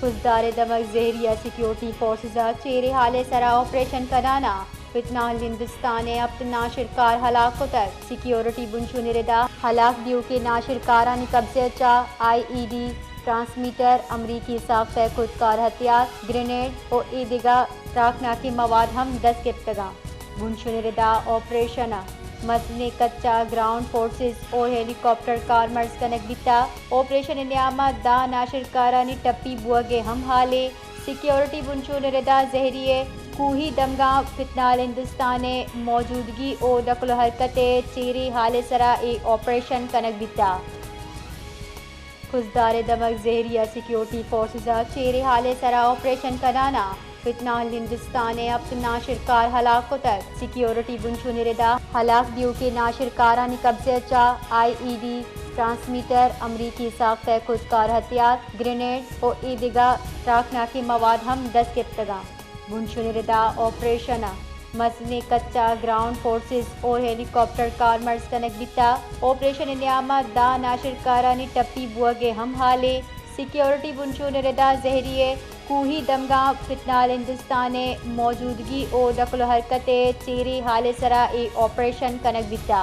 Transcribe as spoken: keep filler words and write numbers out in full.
خضدار دمک زہری آ سیکیورٹی فورسز آ چیرے حال ءِ سرا آپریشن کنانا۔ فتنہ الہندوستان ءِ ہفت ناشرکار ہلاک کتگ۔ سیکیورٹی بنچو نے ردا ہلاک دیوکے ناشرکارانی قبضہ چا آئی ای ڈی، ٹرانسمیٹر، امریکی ساختہ خودکار ہتھیار، گرینیڈ و ایدگہ تراکناکیں مواد ہم دست گپتگاں۔ بنچن ردا آپریشن ء مزنیں کچ آ گراؤنڈ فورسز و ہیلی کاپٹر کارمرز کنگ بیتا۔ آپریشن نیام آ دہ ناشرکارانی ٹپی بوگ ء ہم حال ء۔ سیکیورٹی بنچون ردا زہری ء کوہی دمگاں فتنہ الہندوستان ء موجودگی و نقل و حرکت ء چیرے حال ء سرا اے آپریشن کنگ بیتا۔ خضدار دمک زہری آ سیکیورٹی فورسز آ چیرے حال ء سرا آپریشن کنانا۔ فتنہ الہندوستان ء ہفت ناشرکار ہلاک کتگ۔ سیکیورٹی بنچون ردا ہلاک دیوکے ناشرکارانی قبضہ چا آئی ای ڈی، ٹرانسمیٹر، امریکی ساختہ خودکار ہتھیار، گرینیڈ و ایدگہ تراکناکیں مواد ہم دست گپتگاں۔ بنچن ردا آپریشن ء مزنیں کچ آ گراؤنڈ فورسز و ہیلی کاپٹر کارمرز کنگ بیتا۔ آپریشن نیام آ دہ ناشرکارانی ٹپی بوگ ء ہم حال ء۔ سیکیورٹی بنچون ردا زہری ء کوہی دمگاں فتنہ الہندوستان ء موجودگی و نقل و حرکت ء چیرے حال ء سرا اے آپریشن کنگ بیتا۔